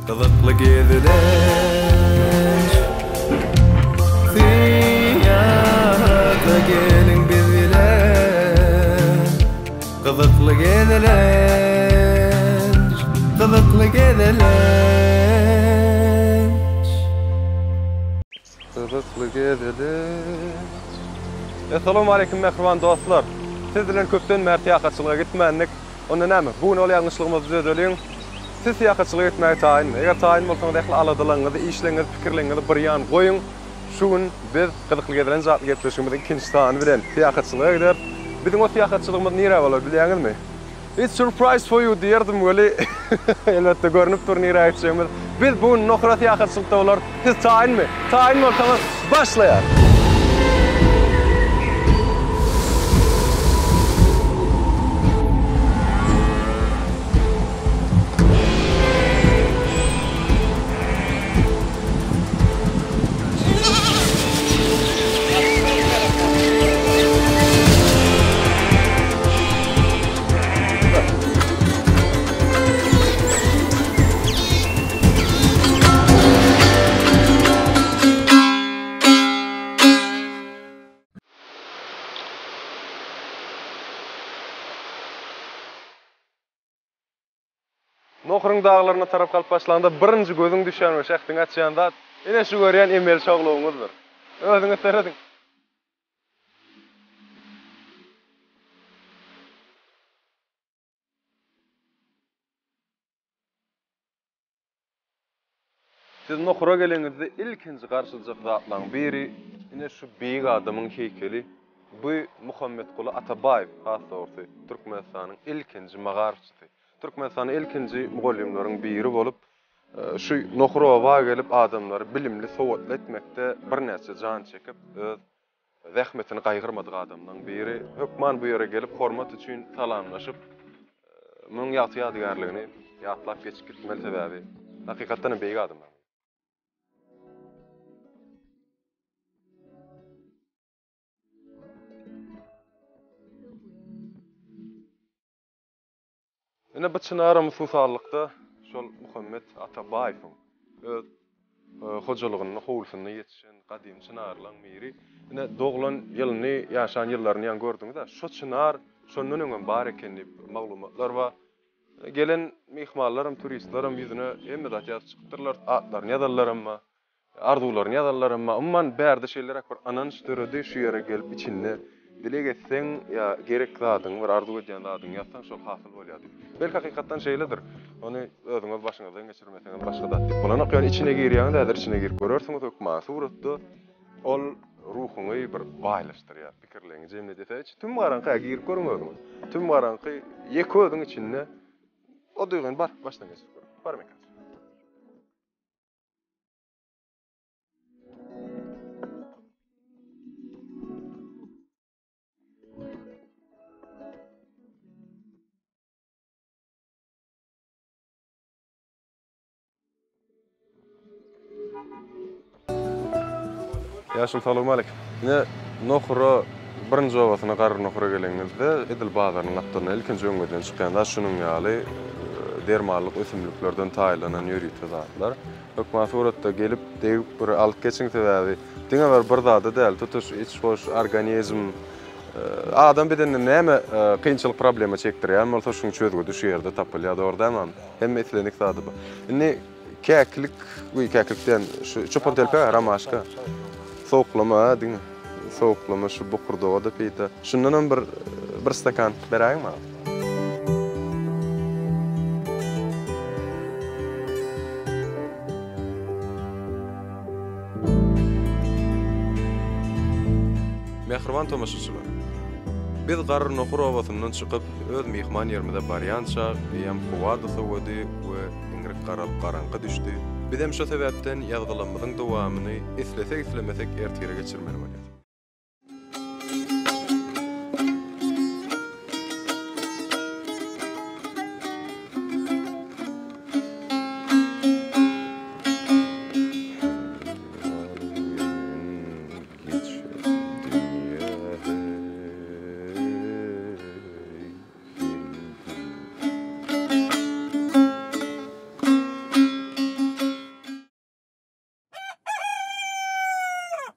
Gyzykly gezelenç Syýahata geliň biz bilen Gyzykly gezelenç Gyzykly gezelenç. Gyzykly gezelenç. Essalawmaleýkim mähriban dostlar! Siz bilen köpden bäri syýahatçylyga gitmändik. Onda näme, bu gün ol ýalňyşlygymyzy düzedeliň. Siz syýahatçylyga gitmäge taýynmy? Eger taýyn bolsaňyz ähli aladalaryňyzy, işleriňizi, pikirleriňizi bir ýan goýuň. Şu gün biz Gyzykly gezelenç atly gepleşigimiziň ikinji sany bilen syýahatçylyga gideris. Biziň o syýahatçylygymyz nirä bolar bilýäňizmi? It's surprise for you diýerdim weli, elbetde görnüp dur nirä gitjegimiz. Biz bu gün Nohura syýahatçylykda bolarys. Siz taýynmy? Taýyn bolsaňyz başlaýas! Nohuryň daglaryna tarap galyp başlanda birinji gözüň düşýän we şähdiňi açýan zat ine şu görýän emeli çoglugyňyzdyr. Özüňiz serediň. Siz Nohura geleňizde ilkinji garşyljak zatlaryň biri ine şu beýik adamyň heýkeli. Bu Muhammetguly Atabaýew, has dogrusy, Türkmenistanyň ilkinji magaryfçysy. Türkmenistanyň ilkinji mugallymlaryň biri bolup, şu Nohur oba gelip adamlary bilimli, sowatly etmekde birnäçe jan çekip, öz Zähmetini gaýgyrmadyk adamlaň biri. Hökman bu ýere gelip hormat üçin salamlaşyp, munuň ýagty ýadygärligini ýatlap geçip gitmeli sebäbi hakykatdan hem beýik adamlaň biri. Ine bu çynaram hususallykda şol Muhammet Atabaýewiň öz hojalygynda, howlusynda ýetişen gadymy çynarlaň biri. Ine doglan ýylyny, ýaşan ýyllaryny ýaňy gördüňiz-ä. Şo çynar şondan öňem bar eken diýip maglumatlar bar. Gelen myhmanlaram, turistlerem ýüzüne hemme zat ýazyp çykypdyrlar, atlaryny ýazanlaram bar. Arzuwlaryny ýazanlar emma umuman bärde şeýleräk bir ynanç döredi şu ýere gelip içinde dileg etseň ýa gerek zadyňy bir arzuw edýän zadyňy ýazsaň şol hasyl bolýar diýip. Belki hakykatdan şeýledir. Ony özüňiz başyňyzdan geçirmeseňiz başga zat diýip bolanok. Ýöne içine girýäňiz häzir içine girip görersiňiz hökman suratda ol ruhuňy bir baýlaşdyrýar pikirleriňi jemledýär. Içi tüm garaňky hä girip görüň özüňiz. Tüm garaňky ýeke özüň içinde o duýgyny bar başdan geçirip görüň. Bar Mekan. Ýaşuly salowmaleýkim. Ine, Nohura birinji obasyna Garry Nohura geleniňizde edil bazaryň gapdalynda ilkinji öňüňizden çykýan zat şunuň ýaly dermanlyk ösümliklerden taýynlanan ýörite zatlar. Hökman suratda gelip degip bir alyp geçiň sebäbi diňe bir bir zada däl tutuş iç goş organizm adam bedeninde näme kynçylyk problema çekdirýän bolsa şuň çözgüdi şu ýerde tapylýar dogry dälmi hemme islendik zady bar indi käkilik we käkilik diýen şu çopan telpek romaşka sowuklama diňe sowuklama şu bokurdaga-da peýda şundanam bir bir stakan beräýiň maňa. Mähriban tomaşaçylar! Biz Garry Nohur obasyndan çykyp, öz myhman ýerimize barýança, eýýäm howa-da sowady we iňrik garalyp garaňky düşdi. Bizem şo sebäpden ýazgylamyzyň dowamyny islesek-islemesek ertire geçirmeli bolýas.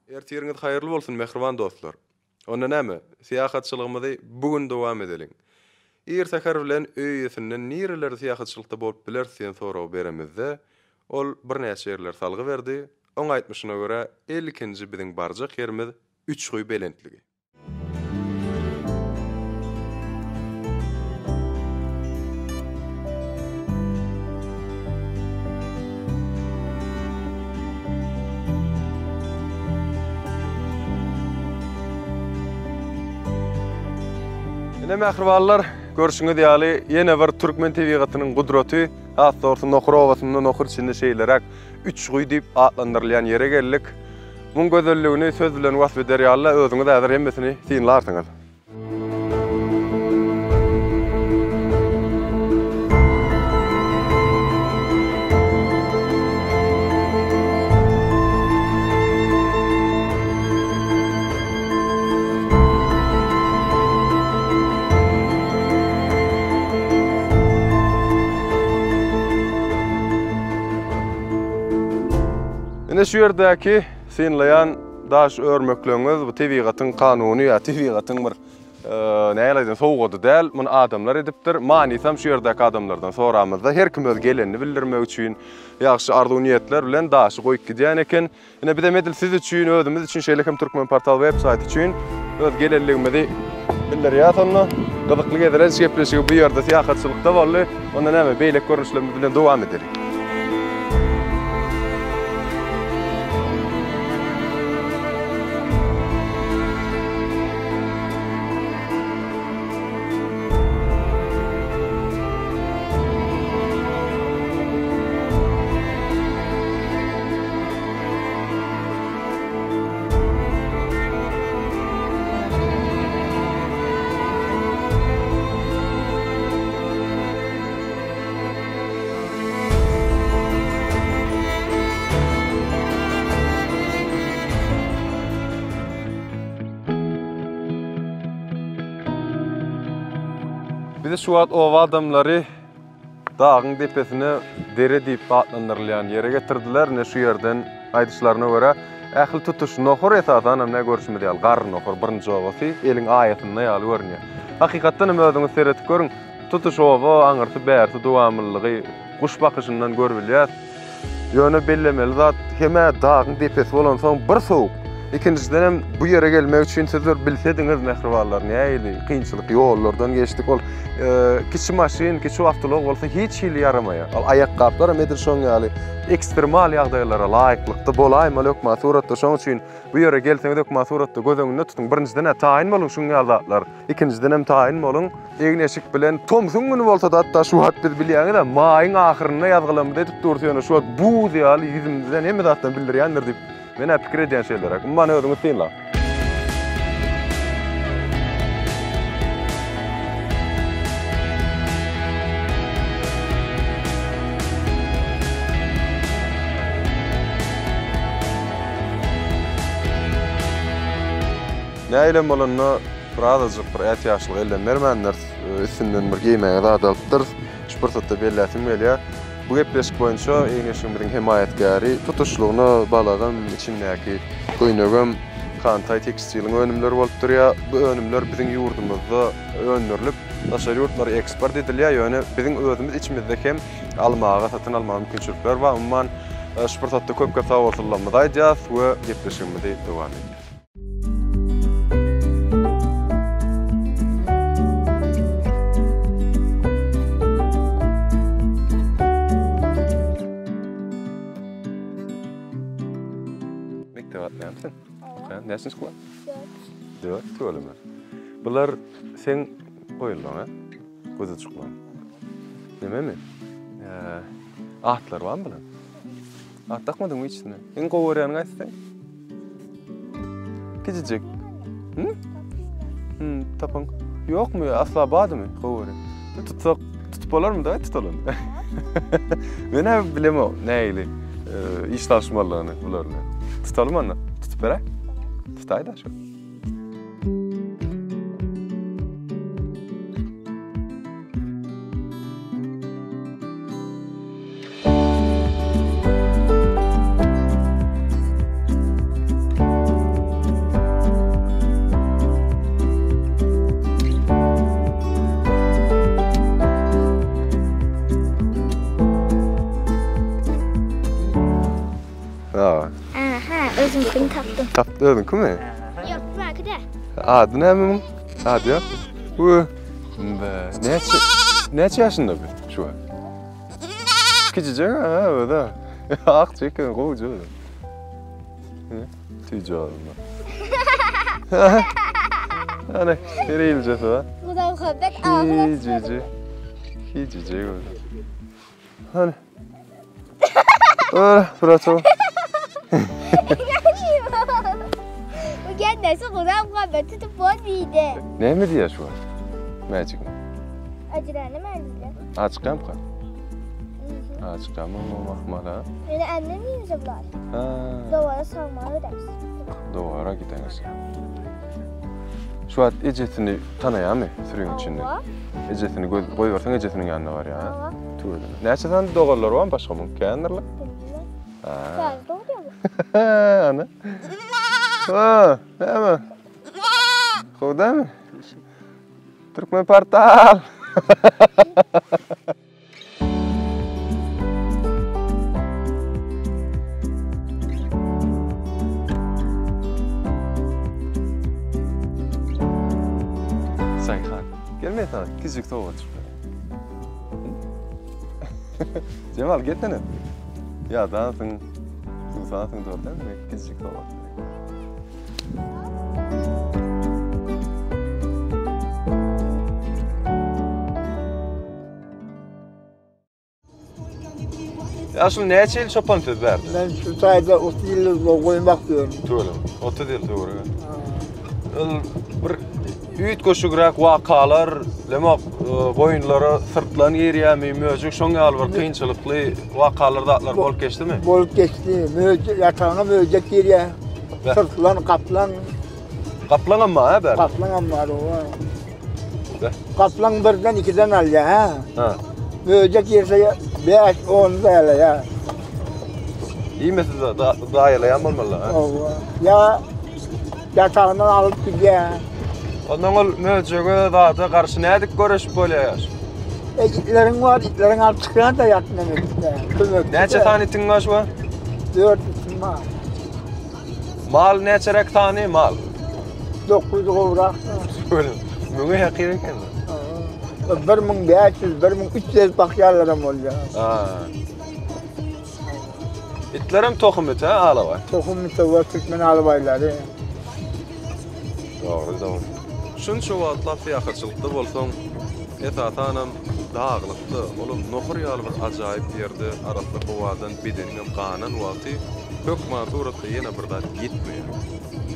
Ertiriňiz haýyrly bolsun mähriban dostlar! Onda näme, syýahatçylygymyzy bu gün dowam edeliň. Ir säher bilen öý eýesinden nirelerde syýahatçylykda bolup bileris diýen soragy beremizde, ol birnäçe ýerleri salgy berdi, oň aýtmyşyna görä, ilkinji biziň barjak ýerimiz Üçguýy belentligi. Ine mähribanlar, görşüňiz ýaly, ýene bir türkmen tebigatynyň gudraty, has dogrusy Nohur obasynda, Nohur içinde şeýleräk Üçguýy diýip atlandyrylýan ýere geldik. Muň gözelligini söz bilen wasp eder ýaly-da, özüňiz häzir hemmesini synlarsyňyz. Ine şu ýerdäki synlaýan daş örmekleňiz bu tebigatyň kanuny ýa tebigatyň bir nähili aýdaýyn sowgady däl, muny adamlar edipdir. Manysam şu ýerdäki adamlardan soramyzda her kim öz gelenini bildirmek üçin ýagşy arzuw-niýetler bilen daşy goýup gidýän eken. Ine bizem edil siz üçin, özümiz üçin şeýle hem Türkmenportal web saýty üçin öz gelenligimizi bildirýäs onda. Gyzykly gezelenç gepleşigi bu ýerde syýahatçylykda boldy. Onda näme beýleki görnüşlerimiz bilen dowam edeliň. Bizi şu wagt oba adamlary Dagyň depesine dere diýip atlandyrylýan ýere getirdiler. Ine şu ýerden aýdyşlaryna görä, ähli tutuş Nohur, esasanam ine görşümiz ýaly Garry Nohur birinji obasy eliň aýasynda ýaly görünýär. Hakykatdan hem özüňiz seredip görüň, tutuş oba aňyrsy-bärsi dowamlylygy guş bakyşyndan görübilýär. Ýöne bellemeli zat, hem-ä dagyň depesi bolansoň bir sowuk, ikinjiden hem bu ýere gelmek üçin siz bir bilsediňiz mähribanlar, nähili kynçylyk ýollardan geçdik. Ol kiçi maşyn, kiçi awtoulag bolsa hiç hili ýaramaýar. Ol aýakgaplar hem edil şoň ýaly ekstremal ýagdaýlara laýyklykda bolaýmaly hökman suratda. Şoň üçin bu ýere gelseňiz hökman suratda göz öňünde tutuň. Birinjiden-ä taýyn boluň şuň ýaly zatlar. Ikinjiden hem taýyn boluň. Egin-eşik bilen tomsuň güni bolsa-da hatda şu wagt biz bilýäňiz-ä maýyň ahyrynda ýazgylarymyzy edip durus ýöne şu wagt buz ýaly ýüzümizden hemme zatdan bildirýändir diýip men-ä pikir edýän şeýleräk. Umuman özüňiz synlaň. Nähilem bolanda Birazajyk bir ätiýaçlyk elden bermändiris. Üstünden bir geýmäge zat alypdyrys. Şu pursatda belläsim gelýär. Bu gepleşik boýunça egin-eşigimiziň hemaýatkäri tutuşlygyna balagam, içindäki köýnegem Kantaý tekstiliň önümleri bolup durýar. Bu önümler biziň ýurdumyzda öndürilip, daşary ýurtlara eksport edilýär. Ýöne biziň özümiz içimizde hem almaga, satyn almaga mümkinçilikler bar. Umuman, şu pursatda köp-köp sagbolsunlarymyzy aýdýarys we gepleşigimizi dowam edýäris. Mekdebe gatnaýarmysyň? Okaýan. Näçinji klas? 4. 4 tüweleme. Bular seň goýunlaň, a? Guzuçyklaň. Nememi? Atlary barmy bulaň? At dakmadyňmy içine? Iň gowy görýäniň haýsy seň? Kiçijik. Hı? Hı, tapaň. Ýokmy? Asla bardymy? Gowy görýän. Tutsak, tutup bolarmy da tutalyň. Men hem bilemok nähili iş salşmalygyny bular bilen. Tutalym onda. Tutup beräý. Tutaý-da şu. Özümkini tapdym. Tapdy özüňkimi? Ýok, bu de. Ady näme muň? Ady ýok. Bu. Näçe näçe ýaşynda bu şu wagt? Kiçijek ha, özü. Akja eken, gowuja özü. Tüýje alma. Ana, her ýyljasy bar. Guda muhabbet agyr. Kiçijek. Kiçijek özü. Hany. Ör, brato. Bu kendisi Guda muhabbet tutup bol diýdi. Näme diýýär şu wagt? Mäjik. Acırany menzile. Açykamka? Açykam mahmal ha. Meni annem ýiyse bular. Ha. Dowara salmaga gideris. Dowara gideris. Şu wagt ejesini tanaýarmy sürüň içinde? Ejesini göz goýberseň ejesiniň ýanyna barýar. Hawa. Tüweleme. Näçe sany doganlary barmy başga muň? Kändirler. Bilmem. Ha. Täze dogdýar bu. Ana. Ha, näme? Gowy Türkmen portal. Saýhan, gel men sana kiçijik sowgatjyk bereyim. Jemal gelsene. Ýadansyň, suwsansyň dogry dälmi? Men kiçijik sowgat bereyim. Ýaşuly näçe ýyl çopan siz bärde? Men şu taýda 30 ýyl goýun bakýaryn. Tüweleme. 30 ýyl töweregi. Ol bir üýtgeşigräk wakalar, lemok e, goýunlara syrtlan girýärmi, möjek şoň ýaly bir kynçylykly wakalar zatlar bolup geçdimi? Bolup geçdi. Möjek ýatagyna möjek girýär. Syrtlan, gaplan. Gaplaňam bar, hä bärde? Gaplaňam bar, owa. Gaplaň birden ikiden alýar, hä? Ha. Möjek ýerse 5-10 daýalaýar. Iýmese da daýalaýan bolmaly, ha? Owa. Ýa ýatagyndan alyp gidýär. Ondan ol möjege zada garşy nädip göreşip bolýar ýaş? E, itleriň bar, itleriň alyp çykýan da ýatdan edip. Kömek. Näçe sany itiň bar şu wagt? 4 itim bar. Mal näçeräk sany mal? 900 gowrak. Müňe ýakyn eken. 1500, 1300 bakýanlaram bolýar. Ha. Itlerem tohum it, ha, alabaý? Tohum it, we türkmen alabaýlary. Dogry, dogry. Şunça wagtlap syýahatçylykda bolsaň, esasanam daglykda, olam Nohur ýaly bir ajaýyp ýerde arassa howadan bedeniňem ganan wagty hökman suratda ýene bir zat ýetmeýär.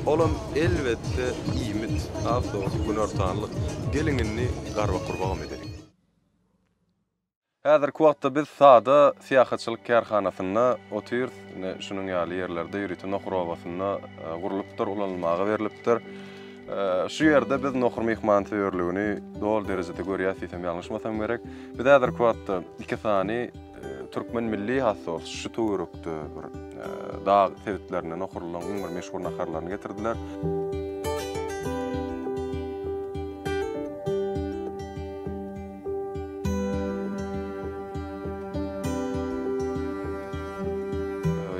Olam elbetde iýmit, has dogrusy günortanlyk. Geliň indi garba-kurbagam edeliň. Häzirki wagtda biz Sada syýahatçylyk kärhanasynda otyrys. Ine, şunuň ýaly ýerlerde ýörite Nohur obasynda gurlupdyr, ulanylmaga berlipdir. Şu ýerde biz Nohur myhmansöýerligini doly derejede görýäs diýsem ýalňyşmasam gerek. Biz häzirki wagtda iki sany türkmen milli has dogrusy şu töwerekde bir dag sebitlerinde nohurlylaryň iň bir meşhur naharlaryny getirdiler.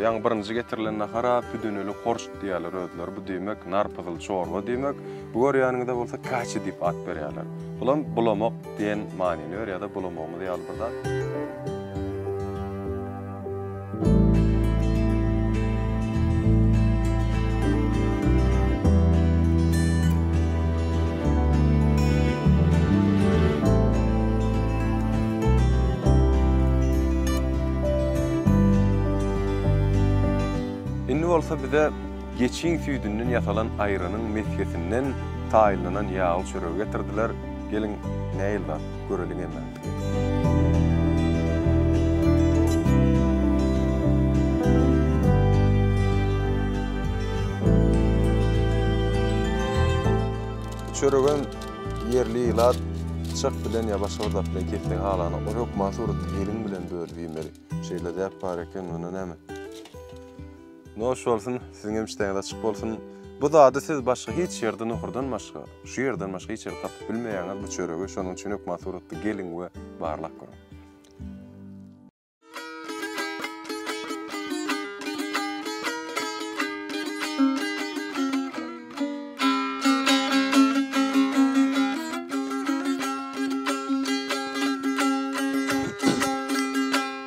Ýaňy birinji getirilen nahara püdüneli horşt diýýärler özleri. Bu diýmek narpyzly çorba diýmek. Bu görýäniňize bolsa kaçi diýip at berýärler. Bulam bulamak diýen manyny berýär-de, bulamagymyz ýaly bir zat. Indi bolsa bize geçiň süýdünden ýasalan aýranyň mesgesinden taýynlanan ýagly çöregi getirdiler. Geliň, nähili zat, göreliň hemmämiz. Çöregem ýerli ilat pyçak bilen ýa başga bir zat bilen kesseň halanok. Ony hökman suratda eliň bilen bölüp iýmeli. Şeýle däp bar eken, onda näme? Noş bolsun, siziň hem işdäňiz açyk bolsun. Bu zady siz başga hiç ýerde nohurdan başga, şu ýerden başga hiç ýerde tapyp bilmeýäňiz bu çöregi, şonuň üçin hökman suratda geliň we barlap görüň.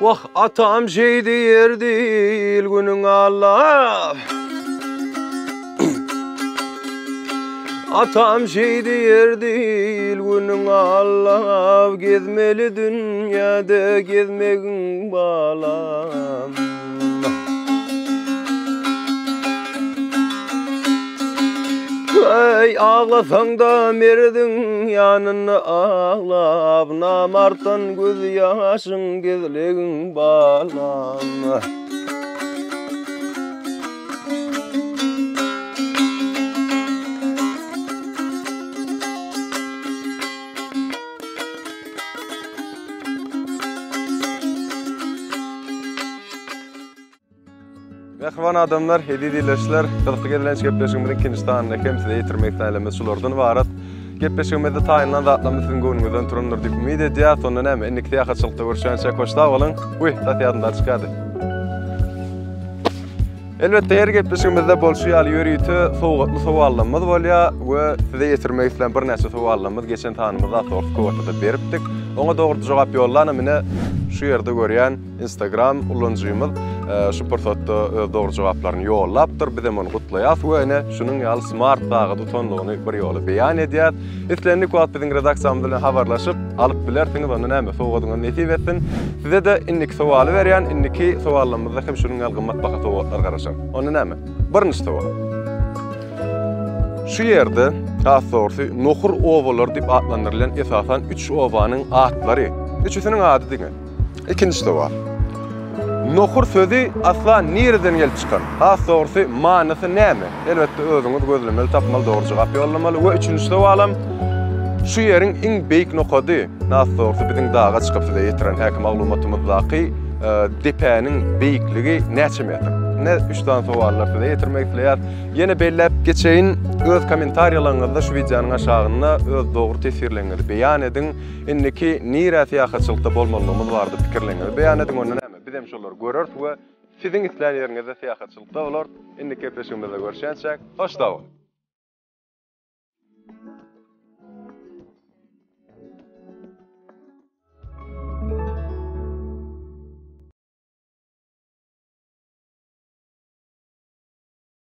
Wah, atam şeý diýerdi, il-günüň allap. Atam şeý diýerdi, il-günüň allap, gezmeli dünýäde gezmegiň balam. Eý, aglasaň-da merdiň ýanynda aglap, namartdan göz ýaşyň gizlegin balam. Mähriban adamlar, eziz ildeşler, gyzykly gezelenç gepleşigimiziň ikinji sanyny hem size ýetirmek isleýänlerimiz şulardan ybarat. Gepleşigimizde taýynlan zatlarymyz siziň göwnüňizden turandyr diýip umyt edýäris. Onda näme, indiki syýahatçylykda görüşýänçäk hoş sag boluň. Wiý, tas ýadymdan çykýardy. Elbetde her gepleşigimizde bolşy ýaly ýörite sowgatly sowallarymyz bolýar we size ýetirmek islän birnäçe sowallarymyz geçen sanymyzda Astorsk Kowatda beripdik. Oňa dogry jogap ýollanam ine şu ýerde görýän Instagram ulanyjymyz şu pursatda öz dogry jogaplaryny ýollapdyr. Bizem ony gutlaýas we ine şunuň ýaly smart sagat utanlygyny bir ýola beýan edýäs. Islendik wagt biziň redaksiýamyz bilen habarlaşyp alyp bilersiňiz. Onda näme, sowgadyňyz nesip etsin. Size-de indiki sowaly berýän. Indiki sowallarymyzda hem şunuň ýaly gymmat baha sowgatlar garaşar. Onda näme? Birinji sowal. Şu ýerde, has dogrusy, Nohur obalary diýip atlandyrylýan esasan üç obanyň atlary. Üçüsiniň ady diňe. Ikinji sowal. Nohur sözi asla nireden gelip çykan? Has dogrusy, manysy näme? Elbetde özüňiz gözlemeli, tapmaly, dogry jogap ýollamaly. We üçünji sowalam, şu ýeriň iň beýik nokady, has dogrusy biziň daga çykyp size ýetiren häki maglumatymyzdaky depäniň beýikligi näçe metr? Ine, üç sany sowallar size ýetirmek isleýäris. Ýene belläp geçeýin, öz kommentariýalaryňyzda şu wideonyň aşagynda öz dogry teswirleriňizi beýan ediň. Indiki nirä syýahatçylykda bolmalydygymyz barada pikirleriňizi beýan ediň, onda näme, bizem şolary göreris we siziň islän ýeriňizde syýahatçylykda bolarys. Indiki gepleşigimizde görüşýänçäk, hoş sag boluň!